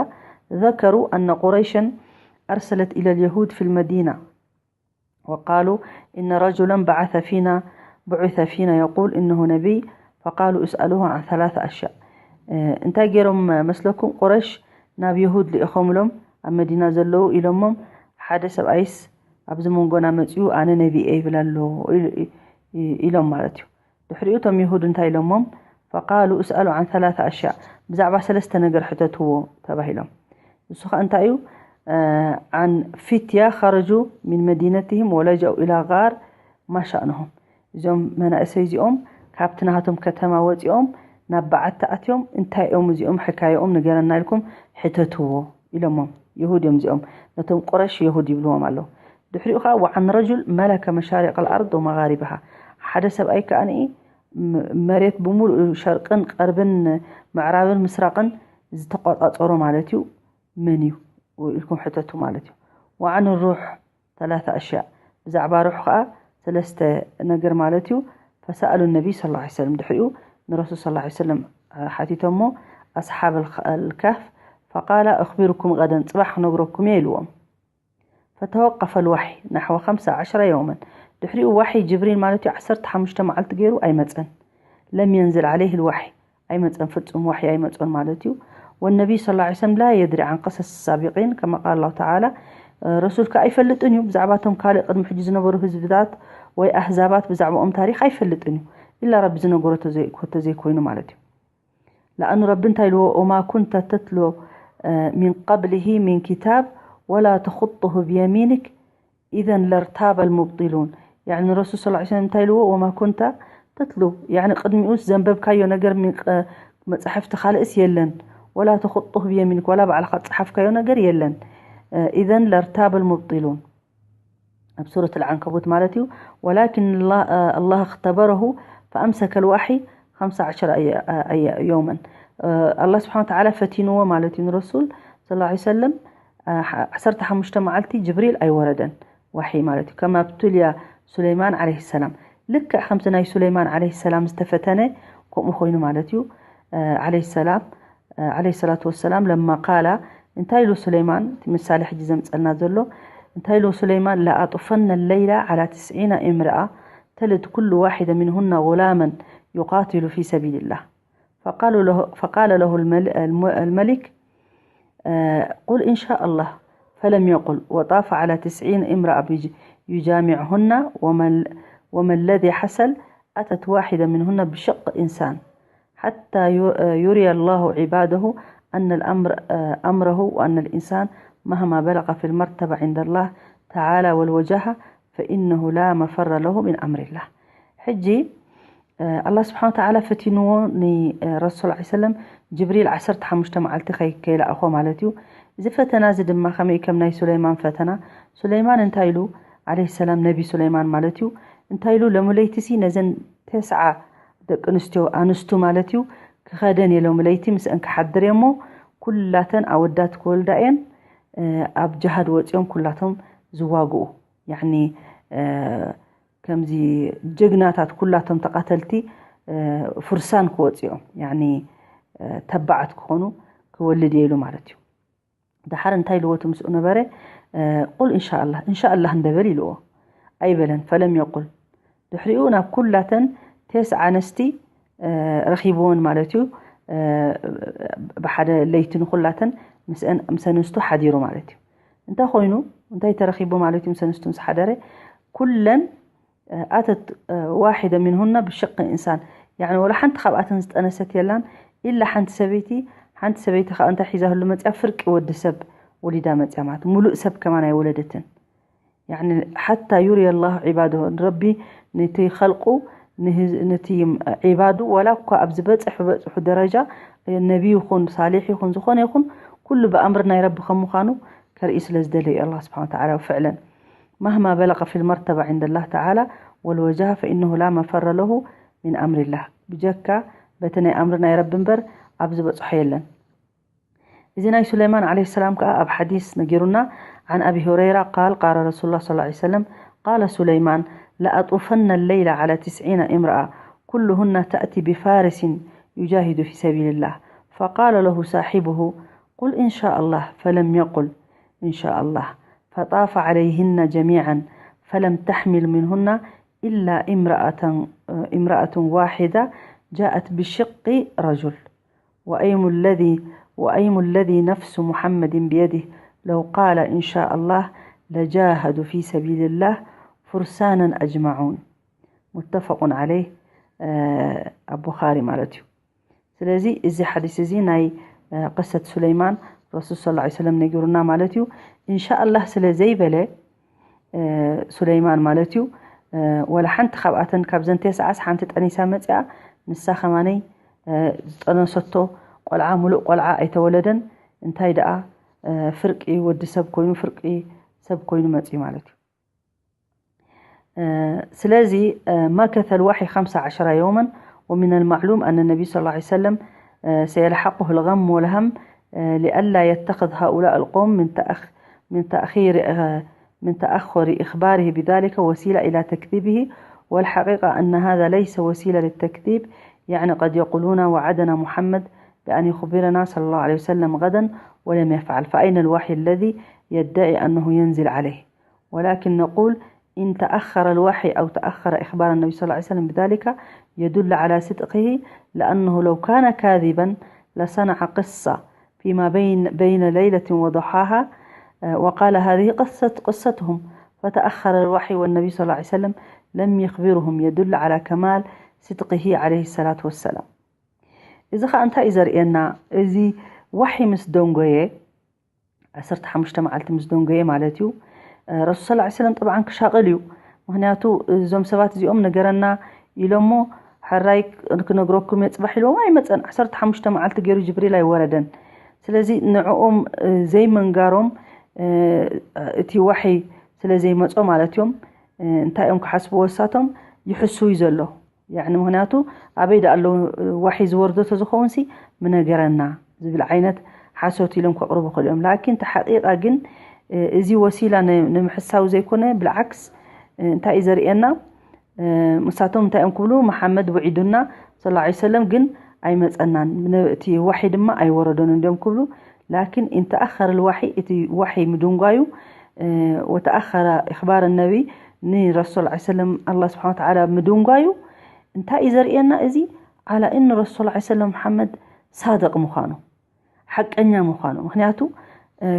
ذكروا أن قريشا أرسلت إلى اليهود في المدينة وقالوا إن رجلا بعث فينا بعث فينا يقول إنه نبي فقالوا اسألوه عن ثلاث أشياء. እንታይ ገይሮም መስለኩም? ቁረሽ ናብ የሁድ ልኢኾምሎም ኣብ መዲና ዘለዉ ኢሎሞም፣ ሓደ ሰብኣይስ ኣብዚ መንጎና መፂኡ ኣነ ነቢ እየ ይብል ኣሎ ኢሎም ማለት እዩ። ድሕሪኡ እቶም የሁድ እንታይ ኢሎሞም? ፈቃሉ እስኣሉ ዓን ሰላሳ ኣሽያእ፣ ብዛዕባ ሰለስተ ነገር ሕተትዎ ተባሂሎም። ንሱ ኸ እንታይ እዩ? ዓን ፊትያ ኸረጁ ሚን መዲነትህም ወለጃኡ ኢላ ጋር ማሻእንሆም። እዚኦም መናእሰይ እዚኦም ካብቲ ናሃቶም ከተማ ወፂኦም ናብ በዓቲ ኣትዮም፣ እንታይ እዮም እዚኦም ሕካየኦም ንገረና ኢልኩም ሕተትዎ ኢሎሞም። የሁድ እዮም እዚኦም፣ ነቶም ቁረሽ የሁድ ይብልዎም ኣለዉ። ድሕሪኡ ኸዓ ወዓን ረጁል መለከ መሻሪቅ ኣልኣርድ ወመጋሪብሃ፣ ሓደ ሰብኣይ ከኣ ንኢ መሬት ብምሉእ ሸርቅን ቀርብን ምዕራብን ምስራቅን ዝተቆፃፀሮ ማለት እዩ። መን እዩ ኢልኩም ሕተቱ ማለት እዩ። ወዓን ሩሕ ሰላሳ ኣሽያእ፣ ብዛዕባ ሩሕ ከዓ ሰለስተ ነገር ማለት እዩ። ፈሰኣሉ ነቢይ ሰለላሁ ዐለይሂ ወሰለም፣ ድሕሪኡ ንረሱል ሰለላሁ ዐለይሂ ወሰለም ሓቲቶሞ፣ ኣስሓብ ኣልካህፍ፣ ፈቃላ እኽቢሩኩም ቀደን፣ ፅባሕ ክነግረኩም እየ ኢልዎም። ፈተወቀፈ ልዋሒ ናሕወ ከምሳ ዓሽረ የውመን፣ ድሕሪኡ ዋሒ ጅብሪል ማለት እዩ ዓሰርተ ሓሙሽተ መዓልቲ ገይሩ ኣይመፀን። ለም የንዝል ዓለይህ ልዋሒ፣ ኣይመፀን፣ ፍፁም ዋሒ ኣይመፀን ማለት እዩ። ወነቢይ ሰለላሁ ዐለይሂ ወሰለም ላ የድሪ ዓን ቀሰስ ሳቢቂን ከማ ቃል ላሁ ተዓላ፣ ረሱል ከ ኣይፈልጥን እዩ ብዛዕባ እቶም ካልእ ቅድሚ ሕጂ ዝነበሩ ህዝብታት ወይ ኣህዛባት፣ ብዛዕባኦም ታሪክ ኣይፈልጥን እዩ፣ ኢላ ረቢ ዝነገሮ ተዘይ- ተዘይኮይኑ ማለት እዩ። ለኣኑ ረቢ እንታይ ኢልዎ? ወማ ኩንተ ተትሎ ሚን ቀብሊሂ ሚን ኪታብ ወላ ተኹጡሁ ብየሚኒክ ኢዘን ለርታበ ልሙብጢሉን። ያኒ ንረሱል ሰለላሁ ዐለይሂ ወሰለም እንታይ ኢልዎ? ወማ ኩንተ ተትሉ፣ ያኒ ቅድሚኡስ ዘንበብካዮ ነገር ሚን ቀ- መጻሕፍቲ ካልእስ የለን። ወላ ተኹጡሁ ብየሚኒክ፣ ዋላ ባዕልኻ ዝጸሓፍካዮ ነገር የለን። ኢዘን ለርታበ ልሙብጢሉን። ኣብ ሱረት ኣልዓንከቡት ማለት እዩ። ወላኪን ኣላህ እክተበረሁ ፈኣምሰከ ልዋሒ ከምሳ ዓሸረ ኣያ- ኣያ- የውመን። ኣላህ ስብሓን ወተዓላ ፈቲንዎ ማለት እዩ ንረሱል ሰለላሁ ዐለይሂ ወሰለም። ዓሰርተ ሓሙሽተ መዓልቲ ጅብሪል ኣይወረደን ዋሒ ማለት እዩ። ከማ ብቱልያ ሱለይማን ዓለይሂ ሰላም፣ ልክዕ ከምቲ ናይ ሱለይማን ዓለይሂ ሰላም ዝተፈተነ ከምኡ ኮይኑ ማለት እዩ። ዓለይሂ ሰላም ዓለይሂ ሰላቱ ወሰላም ለማ ቃላ፣ እንታይ ኢሉ ሱለይማን፣ እቲ ምሳሌ ሕጂ ዘምፀልና ዘሎ፣ እንታይ ኢሉ ሱለይማን? ለኣጡፈነ ለይላ ዓላ ትስዒነ እምርኣ ተልድ ኩሉ ዋሒደ ሚንሁና ጉላመን ዩቃትሉ ፊ ሰቢልላህ فقالوا له، فقال له المل-، الم-، الملك، آه، قل إن شاء الله، فلم يقل، وطاف على تسعين امرأة بج-، يجامعهن، وما ال-، وما الذي حصل؟ أتت واحدة منهن بشق إنسان، حتى ي-، آه، يري الله عباده أن الأمر، آه، أمره، وأن الإنسان مهما بلغ في المرتبة عند الله تعالى والوجاهة فإنه لا مفر له من أمر الله. ሕጂ፣ እ፣ ኣላህ ስብሓነ ወተዓላ ፈቲንዎ ንረሱል ሰለላሁ ዐለይሂ ወሰለም ጅብሪል ዓሰርተ ሓሙሽተ መዓልቲ ከይ-፣ ከይለኣኾ ማለት እዩ። እዚ ፈተና እዚ ድማ ከመይ ከም ናይ ሱለይማን ፈተና፣ ሱለይማን እንታይ ኢሉ፣ ዓለይሂ ሰላም፣ ነቢ ሱለይማን ማለት እዩ፣ እንታይ ኢሉ፣ ሎሚ ለይቲሲ ነዘን ተስዓ ደቂ ኣንስትዮ፣ ኣንስቱ ማለት እዩ፣ ክኸደን እየ ሎሚ ለይቲ ምስአን ክሓድር እየ እሞ፣ ኩላተን ኣወዳት ክወልዳ እየን፣ እ፣ ኣብ ጅሃድ ወፂኦም ኩላቶም ዝዋግኡ፣ ያዕኒ፣ እ፣ ከምዚ ጀግናታት ኩላቶም ተቐተልቲ፣ እ፣ ፍርሳን ክወፁ እዮም። ያዕኒ፣ እ፣ ተባዓት ክኾኑ ክወልድ እየ ኢሉ ማለት እዩ። ደሓር እንታይ ኢልዎ እቲ ምስኡ ነበረ? እ፣ ቁል እንሻኣላህ፣ እንሻኣላህ እንደ በል ኢልዎ። ኣይበለን። ፈለም የቁል። ድሕሪኡ ናብ ኩላተን ተስዓ ኣንስቲ፣ እ፣ ረኺብወን ማለት እዩ። እ፣ ብሓደ ለይቲ ንኹላተን ምስአን፣ ምስ ኣንስቱ ሓዲሩ ማለት እዩ። እንታይ ኮይኑ፣ እንታይ ተረኺቡ ማለት እዩ ምስ ኣንስቱ ምስ ሓደረ? ኩለን ኣተት ዋሒደ ሚንሁና ብሽቅ ኢንሳን፣ ያዕኒ ወላ ሓንቲ ካብኣተን ዝጠነሰት የላን። ኢላ ሓንቲ ሰበይቲ፣ ሓንቲ ሰበይቲ ከዓ እንታይ ሒዛህሉ መፅያ? ፍርቂ ወዲ ሰብ ወሊዳ መፅያ ማለት፣ ሙሉእ ሰብ ከማን ኣይወለደትን። ያዕኒ ሓታ ዩርየ ላሁ ዒባድሁ፣ ረቢ ነቲ ኸልቁ፣ ንህዝ-፣ ነቲ ዒባዱ፣ ወላ እኳ ኣብ ዝበፅሑ በፅሑ ደረጃ፣ ነቢ ይኹን ሳሊሕ ይኹን ዝኾነ ይኹን፣ ኩሉ ብኣምሪ ናይ ረቢ ከም ምዃኑ ከርኢ ስለ ዝደለየ፣ ኣላህ ስብሓነ ወተዓላ ፍዕለን። مهما بلغ في المرتبة عند الله تعالى والوجاهة فإنه لا مفر له من أمر الله። ብጀካ በቲ ናይ ኣምሪ ናይ ረቢ እምበር ኣብ ዝበጽሖ የለን። እዚ ናይ ሱለይማን ዓለይሂ ሰላም ከኣ ኣብ ሓዲስ ነጊሩና። عن أبي هريرة قال: قال رسول الله صلى الله عليه وسلم: قال سليمان: لأطوفن الليل على تسعين امرأة كلهن تأتي بفارس يجاهد في سبيل الله. فقال له صاحبه: قل إن شاء الله، فلم يقل: إن شاء الله. فطاف عليهن جميعا فلم تحمل منهن إلا امرأة، امرأة واحدة جاءت بشق رجل. وأيم الذي، وأيم الذي نفس محمد بيده لو قال إن شاء الله لجاهدوا في سبيل الله فرسانا أجمعون. متفق عليه، آه، البخاري ማለት እዩ። ስለዚ እዚ ሓዲስ እዚ ናይ፣ እ፣ ቅሰት ሱለይማን ረሱል ሰለላሁ ዐለይሂ ወሰለም ነጊሩና ማለት እዩ። ኢንሻኣላህ ስለ ዘይበለ፣ እ፣ ሱለይማን ማለት እዩ፣ እ፣ ወላ ሓንቲ ካብኣተን ካብዘን ተስዓስ ሓንቲ ጠኒሳ መፅኣ፣ ንሳ ከማነይ፣ እ፣ ዝጠነሰቶ ቆልዓ ሙሉእ ቆልዓ ኣይተወለደን። እንታይ ደኣ፣ እ፣ ፍርቂ ወዲ ሰብ ኮይኑ፣ ፍርቂ ሰብ ኮይኑ መፅዩ ማለት እዩ። آه، ስለዚ، آه، مكث الوحي خمس عشر يوما، ومن المعلوم أن النبي صلى الله عليه وسلم، آه، سيلحقه الغم والهم، آه، لئلا يتخذ هؤلاء القوم من تأخ-، من تأخير، آه، من تأخر إخباره بذلك وسيلة إلى تكذيبه، والحقيقة أن هذا ليس وسيلة للتكذيب، يعني قد يقولون: وعدنا محمد بأن يخبرنا صلى الله عليه وسلم غدا ولم يفعل، فأين الوحي الذي يدعي أنه ينزل عليه؟ ولكن نقول: إن تأخر الوحي أو تأخر إخبار النبي صلى الله عليه وسلم بذلك يدل على صدقه، لأنه لو كان كاذبا لصنع قصة فيما بين، بين ليلة وضحاها، آه، وقال: هذه قصة، قصتهم، فتأخر الوحي والنبي صلى الله عليه وسلم لم يخبرهم، يدل على كمال صدقه عليه الصلاة والسلام. እዚ ኸኣ እንታይ እዩ ዘርእየና? እዚ ዋሒ ምስ ደንጎየ፣ ዓሰርተ ሓሙሽተ መዓልቲ ምስ ደንጎየ ማለት እዩ። እ፣ ረሱል ሰለላሁ ዐለይሂ ወሰለም ጠብዓን ክሻቕል እዩ። ምኽንያቱ እዞም ሰባት እዚኦም ነገረና ኢሎሞ፣ ሕራይ ክነግረኩም እየ ጽባሕ ኢልዎም ኣይመጸን። ዓሰርተ ሓሙሽተ መዓልቲ ገይሩ ጅብሪል ኣይወረደን። ስለዚ ንዕኦም፣ እ፣ ዘይምንጋሮም፣ እ፣ እቲ ዋሒ ስለ ዘይመጾ ማለት እዮም። እ፣ እንታይ እዮም ክሓስብዎ እሳቶም? ይሕሱ እዩ ዘሎ። ያዕኒ ምኽንያቱ ኣበይ ደኣ ኣለዉ ዋሒ ዝወርዶ ተዝኸውን ሲ ምነገረና ዝብል ዓይነት ሓሶት ኢሎም ከቕርቡ ይኽእሉ እዮም። ላኪን እቲ ሓቂቓ ግን፣ እ፣ እዚ ወሲላ ን-፣ ንምሕሳው ዘይኮነ፣ ብልዓክስ፣ እ፣ እንታይ እዩ ዘርእየና? እ፣ ንሳቶም እንታይ እዮም ክብሉ? መሓመድ ውዒዱና ሰለላሁ ዐለይሂ ወሰለም ግን ኣይመጸናን፣ ነ-፣ እቲ ዋሒ ድማ ኣይወረዶን እንዲዮም ክብሉ። ላኪን ኢን ተኣኸረ ልዋሒ፣ እቲ ዋሒ ምድንጓዩ፣ እ፣ ወተኣኸረ ኢኽባር ነቢ ንረሱል ዐለይሂ ሰለም ኣላህ ስብሓነ ወተዓላ ምድንጓዩ እንታይ እዩ ዘርእየና? እዚ على إن الرسول صلى الله عليه وسلم محمد صادق ምዃኑ፣ ሓቀኛ ምዃኑ። ምኽንያቱ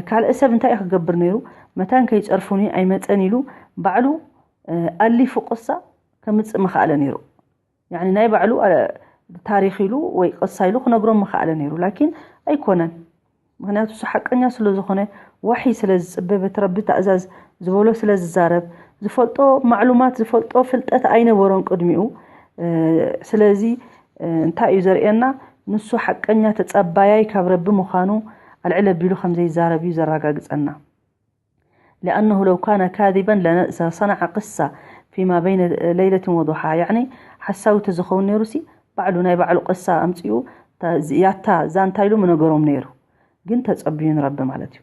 ካልእ ሰብ እንታይ ክገብር ነይሩ? መታን ከይጸርፉኒ ኣይመጸን ኢሉ ባዕሉ ኣሊፉ ቅሳ ከምጽእ ምኽኣለ ነይሩ። ያኒ ናይ ባዕሉ ታሪኽ ኢሉ ወይ ቅሳ ኢሉ ክነግሮም ምኽኣለ ነይሩ። ላኪን ኣይኮነን። ምኽንያቱ እሱ ሓቀኛ ስለ ዝኾነ፣ ዋሒ ስለ ዝጽበ፣ በቲ ረቢ ታእዛዝ ዝበሎ ስለ ዝዛረብ፣ ዝፈልጦ ማዕሉማት፣ ዝፈልጦ ፍልጠት ኣይነበሮን ቅድሚኡ። ስለዚ እንታይ እዩ ዘርእየና? ንሱ ሓቀኛ ተጸባያይ ካብ ረቢ ምዃኑ ኣልዕል ኣቢሉ ከም ዘይዛረብ እዩ ዘረጋግጸና። لأنه لو كان كاذبا لصنع قصة فيما بين ليلة وضحاها، يعني ሓሳዊ ተዝኸውን ነይሩ ሲ ባዕሉ ናይ ባዕሉ ቅሳ ኣምጺኡ ያታ ዛንታ ኢሉ ምነገሮም ነይሩ። ግን ተጸብዩ ንረቢ ማለት እዩ።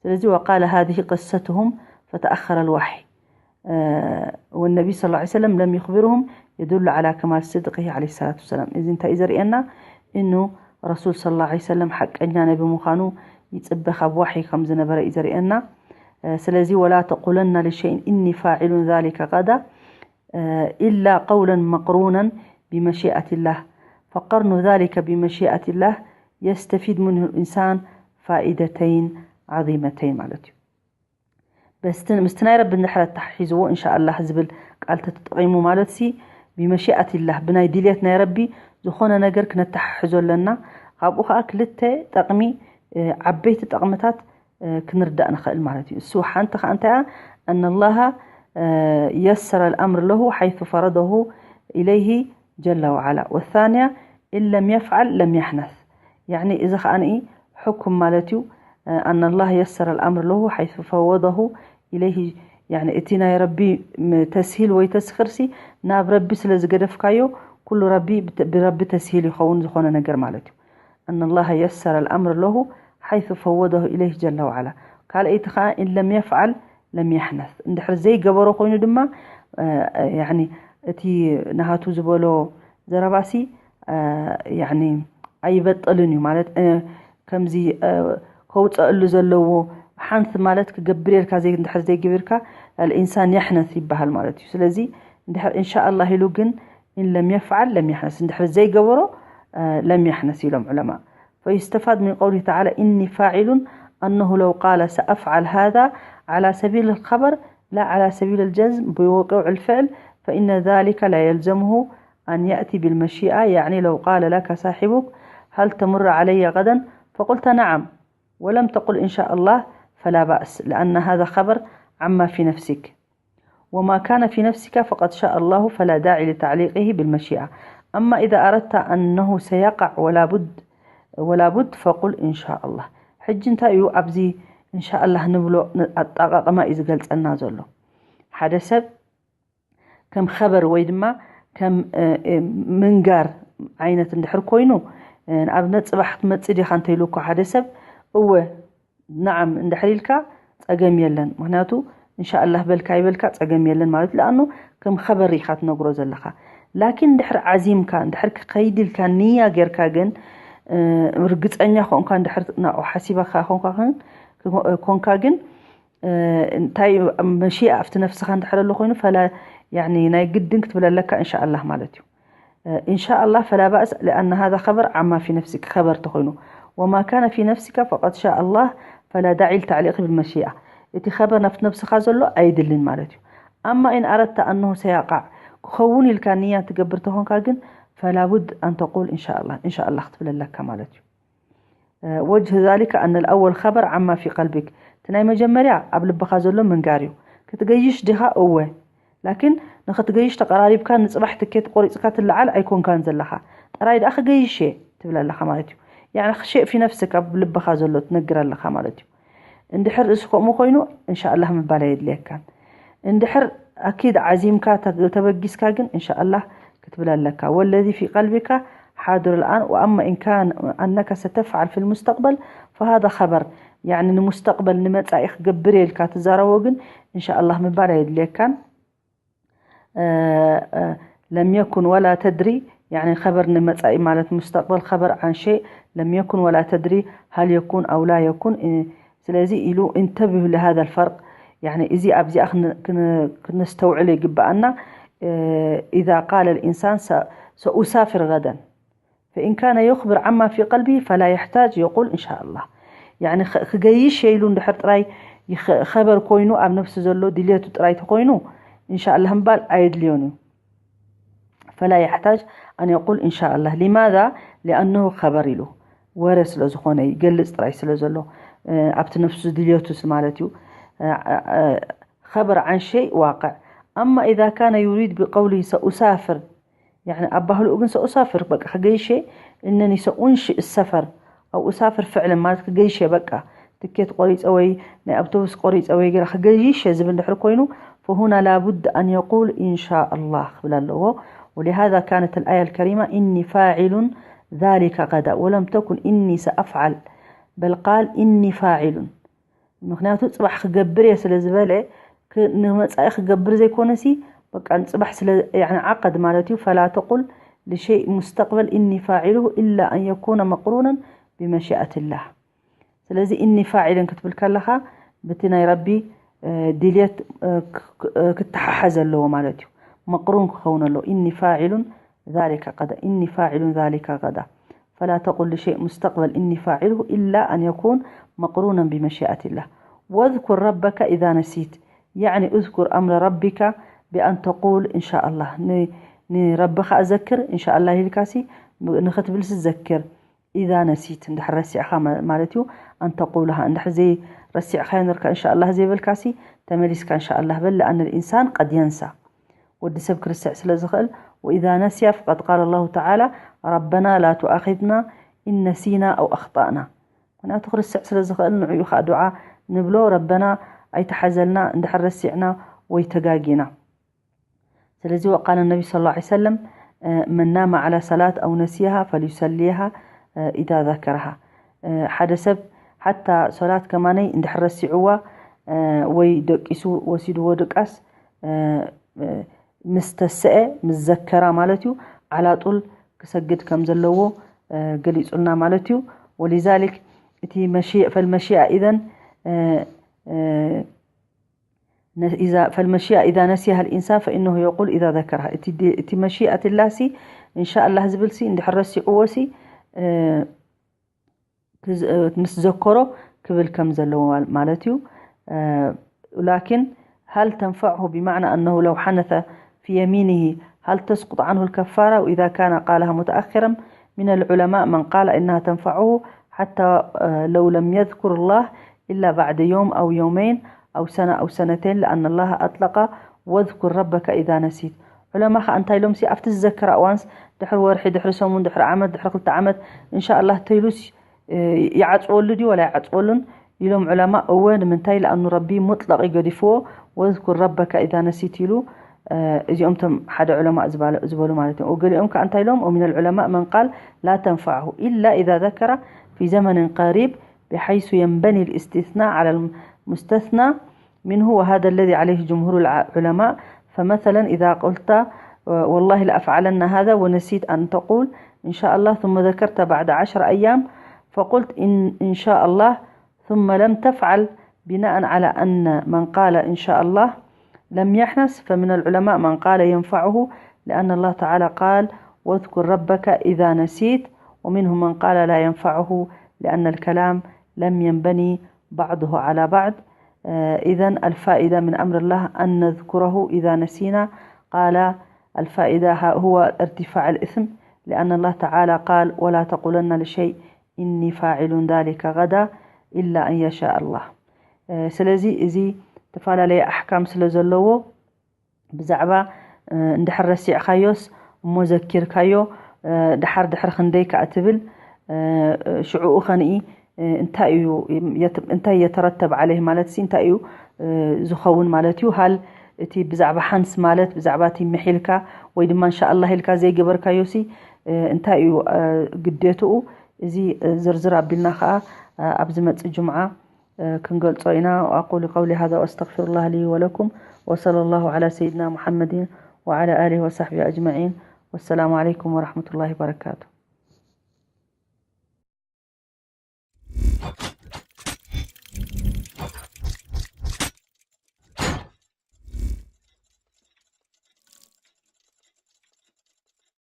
ስለዚ وقال هذه قصتهم فتأخر الوحي والنبي صلى الله عليه وسلم لم يخبرهم يدل على كمال صدقه عليه الصلاة والسلام። እዚ እንታይ እዩ ዘርእየና? እኑ ረሱል صلى الله عليه وسلم ሓቀኛ ነቢ ምዃኑ ይጽበ ካብ ዋሒ ከም ዝነበረ እዩ ዘርእየና። ስለዚ ولا تقولن لشيء إني فاعل ذلك غدا إلا قولا مقرونا بمشيئة الله، فقرن ذلك بمشيئة الله يستفيد منه الإنسان فائدتين عظيمتين ማለት እዩ። ምስቲ ናይ ረቢ እንድሕር ኣተሓሒዝዎ እንሻኣላህ ዝብል ቃል ተተጠቒሙ ማለት ሲ ብመሽኣትላህ ብናይ ድልየት ናይ ረቢ ዝኾነ ነገር ክነተሓሕዞ ኣለና። ካብኡ ከዓ ክልተ ጠቕሚ ዓበይቲ ጠቕምታት ክንርዳእ ንኽእል ማለት እዩ። እሱ ሓንቲ ከዓ እንታይ እያ? أن الله يسر الأمر له حيث فرضه إليه جل وعلا والثانية إن لم يفعل لم يحنث يعني እዚ ከዓ ንኢ ሕኩም ማለት እዩ። أن الله يسر الأمر له حيث فوضه إليه يعني እቲ ናይ ረቢ ተስሂል ወይ ተስኽርሲ ናብ ረቢ ስለ ዝገደፍካዮ ኩሉ ረቢ ብረቢ ተስሂል ይኸውን ዝኾነ ነገር ማለት እዩ። أن الله يسر الأمر له حيث فوضه إليه جل وعلا ካልኣይቲ ከዓ إن لم يفعل لم يحنث እንድሕር ዘይገበሮ ኮይኑ ድማ يعني እቲ ናሃቱ ዝበሎ ዘረባሲ يعني ኣይበጥልን እዩ ማለት ከምዚ ከውፀእሉ ዘለዎ ሓንት ማለት ክገብር የልካ ዘይ እንድሕር ዘይግብርካ الإنسان يحنث ይበሃል ማለት እዩ። ስለዚ እንድሕር إن شاء الله ኢሉ ግን إن لم يفعل لم يحنث እንድሕር ዘይገበሮ لم يحنث ኢሎም ዑለማ። فيستفاد من قوله تعالى إني فاعل أنه لو قال سأفعل هذا على سبيل الخبر لا على سبيل الجزم بوقوع الفعل فإن ذلك لا يلزمه أن يأتي بالمشيئة يعني لو قال لك صاحبك هل تمر علي غدا فقلت نعم ولم تقل إن شاء الله فلا بأس لأن هذا خبر عما في نفسك وما كان في نفسك فقد شاء الله فلا داعي لتعليقه بالمشيئة. أما إذا أردت أنه سيقع ولا بد ولا بد فقل إن شاء الله. ሕጂ እንታይ እዩ ኣብዚ إن شاء الله ንብሎ ኣጠቓቕማ እዩ ዝገልጸና ዘሎ። ሓደ ሰብ ከም خبر ወይ ድማ ከም ምንጋር ዓይነት እንድሕር ኮይኑ ንኣብነት ፅባሕ ክትመፅእ ዲኻ እንተኢሉ እኮ ሓደ ሰብ እወ نعم እንድሕር ኢልካ ፀገም የለን። ምክንያቱ إن شاء الله በልካ ይበልካ ፀገም የለን ማለት لأنه ከም خبر ኢኻ ትነግሮ ዘለኻ። ላኪን እንድሕር ዓዚምካ እንድሕር ክኸይድ ኢልካ ንያ ጌርካ ግን ርግፀኛ ኮንካ እንድሕር ናብኡ ሓሲባካ ኮንካ ግን እንታይ መሽኣ ኣብቲ ነፍስኻ እንድሕር ኣሎ ኮይኑ ፈላ يعني ናይ ግድን ክትብል ኣለካ إن شاء الله ማለት እዩ። إن شاء الله فلا بأس لأن هذا خبر عما في نفسك خبر ተኾይኑ وما كان في نفسك فقد شاء الله فلا داعي للتعليق بالمشيئة እቲ خبر ናብቲ ነብስኻ ዘሎ ኣይድልን ማለት እዩ። أما إن أردت أنه سيقع ክኸውን ኢልካ ንያ ትገብር ተኾንካ ግን فلا بد أن تقول إن شاء الله إن شاء الله ክትብል ኣለካ ማለት እዩ። وجه ذلك أن الأول خبر عما في قلبك እቲ ናይ መጀመርያ ኣብ ልብኻ ዘሎ ምንጋር እዩ። ክትገይሽ ዲኻ? እወ ላኪን ንኽትገይሽ ተቐራሪብካ ንፅባሕ ትኬት ቆሪፅካ ትለዓል ኣይኮንካን ዘለኻ። ጥራይ ደኣ ክገይሽ እየ ትብል ኣለኻ ማለት እዩ። يعني شيء في نفسك ኣብ ልብኻ ዘሎ ትነግር ኣለኻ ማለት እዩ። እንድሕር እዚ ከምኡ ኮይኑ إن شاء الله ምባል ኣየድልየካን። እንድሕር أكيد ዓዚምካ ተበጊስካ ግን إن شاء الله ክትብል ኣለካ والذي في قلبك حاضر الآن وأما إن كان أنك ستفعل في المستقبل فهذا خبر يعني ንሙስተቅበል ንመጻኢ ክገብር እየ ኢልካ ትዛረቦ ግን إن شاء الله ምባል ኣየድልየካን። لم يكن ولا تدري يعني خبر ንመጻኢ ማለት مستقبل خبر عن شيء لم يكن ولا تدري هل يكون أو لا يكون ስለዚ ኢሉ انتبه لهذا الفرق يعني እዚ ኣብዚኣ ክነስተውዕሎ ይግበኣና إذا قال الإنسان سأسافر غدا فإن كان يخبر عما في قلبه فلا يحتاج يقول إن شاء الله. يعني ክገይሽ ኢሉ እንድሕር ጥራይ ኸበር ኮይኑ ኣብ ነፍሱ ዘሎ ድልየቱ ጥራይ ተኮይኑ إن شاء الله ምባል ኣየድልዮን እዩ። فلا يحتاج أن يقول إن شاء الله. لماذا؟ لأنه خبر ኢሉ ወረ ስለ ዝኾነ ይገልጽ ጥራይ ስለ ዘሎ ኣብቲ ነፍሱ ድልየቱ ማለት እዩ። خبر عن شيء واقع. أما إذا كان يريد بقوله سأسافر يعني ኣብ ባህልኡ ግን سأسافر በቃ ክገይሽ እየ إنني سأنشئ السفر أو أسافر فعلا ማለት ክገይሽ እየ በቃ ትኬት ቆሪፀ ወይ ናይ ኣውቶቡስ ቆሪፀ ወይ ገለ ክገይሽ እየ ዝብል ድሕር ኮይኑ فهنا لابد أن يقول إن شاء الله ክብል ኣለዎ. ولهذا كانت الآية الكريمة إني فاعل ذلك غدا ولم تكن إني سأفعل بل قال إني فاعل ምክንያቱ ፅባሕ ክገብር እየ ስለ ዝበለ ንመፃኢ ክገብር ዘይኮነሲ በቃ ንፅባሕ ስለ يعني عقد ማለት እዩ فلا تقل لشيء مستقبل إني فاعله إلا أن يكون مقرونا بمشيئة الله. ስለዚ إني فاعل ክትብል ከለኻ ብቲ ናይ ረቢ ድልየት ክተሓሓዝ ኣለዎ ማለት እዩ። مقرون ክኸውን ኣለዎ إني فاعل ذلك غدا إني فاعل ذلك غدا فلا تقل لشيء مستقبل إني فاعله إلا أن يكون مقرونا بمشيئة الله. واذكر ربك إذا نسيت يعني اذكر أمر ربك بأن تقول إن شاء الله ንረብኻ ዘክር إن شاء الله ኢልካሲ ንኽትብልሲ ዘክር إذا نسيت እንድሕር ረሲዕኻ ማለት እዩ أن تقولها እንድሕር ዘይረሲዕካዮ ነርካ إن شاء الله ዘይበልካሲ ተመሊስካ إن شاء الله በል لأن الإنسان قد ينسى ወዲ ሰብ ክርስዕ ስለ ዝኽእል وإذا نسي فقد قال الله تعالى ربنا لا تؤاخذنا إن نسينا أو أخطأنا ምክንያቱ ክርስዕ ስለ ዝኽእል ንዕኡ ከዓ ዱዓ ንብሎ ረበና ኣይተሓዘልና እንድሕር ረሲዕና ወይ ተጋጊና ስለዚ وقال النبي صلى الله عليه وسلم من نام على صلاة أو نسيها فليصليها إذا ذكرها ሓደ ሰብ ሓታ ሶላት ከማነይ እንድሕር ረሲዕዋ ወይ ደቂሱ ወሲድዎ ድቃስ ምስ ተሰአ ምስ ዘከራ ማለት እዩ ዓላጡል ክሰግድ ከም ዘለዎ ገሊጹልና ማለት እዩ ولذلك እቲ መሽእ فالمشيئة إذن إذا فالمشيئة إذا نسيها الإنسان فإنه يقول إذا ذكرها እቲ መሽئة ላሲ إن شاء الله ዝብልሲ እንድሕር ረሲዕዎሲ ምስ ዘከሮ ክብል ከም ዘለዎ ማለት እዩ لكن هل تنفعه بمعنى أنه لو حنث في يمينه هل تسقط عنه الكفارة وإذا كان قالها متأخرا من العلماء من قال إنها تنفعه حتى لو لم يذكر الله إلا بعد يوم أو يومين أو سنة أو سنتين لأن الله أطلق واذكر ربك إذا نسيت علماء ከኣ እንታይ ኢሎም ሲ ኣብቲ ዝዘከራ እዋንስ ድሕሪ ወርሒ ድሕሪ ሰሙን ድሕሪ ዓመት ድሕሪ ክልተ ዓመት إن شاء الله ተይሉስ ይዓፅወሉ ድዩ ወላ ይዓፅወሉን ኢሎም علماء እወ ንምንታይ لأنه ረቢ مطلق ይገዲፍዎ واذكر ربك إذا نسيت ኢሉ እዚኦም ቶም ሓደ علماء ዝበሉ ማለት እዮም ገሊኦም ከኣ እንታይ ኢሎም ومن العلماء من قال لا تنفعه إلا إذا ذكر في زمن قريب بحيث ينبني الاستثناء على المستثنى منه وهذا الذي عليه جمهور العلماء فمثلا إذا قلت والله لأفعلن هذا ونسيت أن تقول إن شاء الله ثم ذكرت بعد عشر أيام فقلت إن, إن شاء الله ثم لم تفعل بناء على أن من قال إن شاء الله لم يحنث فمن العلماء من قال ينفعه لأن الله تعالى قال واذكر ربك إذا نسيت ومنهم من قال لا ينفعه لأن الكلام لم ينبني بعضه على بعض إذا الفائدة من أمر الله أن نذكره إذا نسينا قال الفائدة هو ارتفاع الإثم لأن الله تعالى قال ولا تقولن لشيء إني فاعل ذلك غدا إلا أن يشاء الله ስለዚ እዚ ተፈላለየ ኣሕካም ስለ ዘለዎ ብዛዕባ እንድሕር ረሲዕካዮስ እሞ ዘኪርካዮ ድሓር ድሕሪ ክንደይ ከኣ ትብል ሽዕኡ ኸንኢ እንታይ እዩ እንታይ የተረተብ ዓለይህ ማለት ሲ እንታይ እዩ ዝኸውን ማለት እዩ ሃል እቲ ብዛዕባ ሓንስ ማለት ብዛዕባ እቲ ምሒልካ ወይ ድማ እንሻኣላህ ኢልካ ዘይገበርካዮ ሲ እንታይ እዩ ግዴትኡ እዚ ዝርዝር ኣቢልና ከዓ ኣብ ዝመፅእ ጅምዓ ክንገልጾ ኢና وأقول قولي هذا وأستغفر الله لي ولكم وصلى الله على سيدنا محمد وعلى آله وصحبه أجمعين والسلام عليكم ورحمة الله وبركاته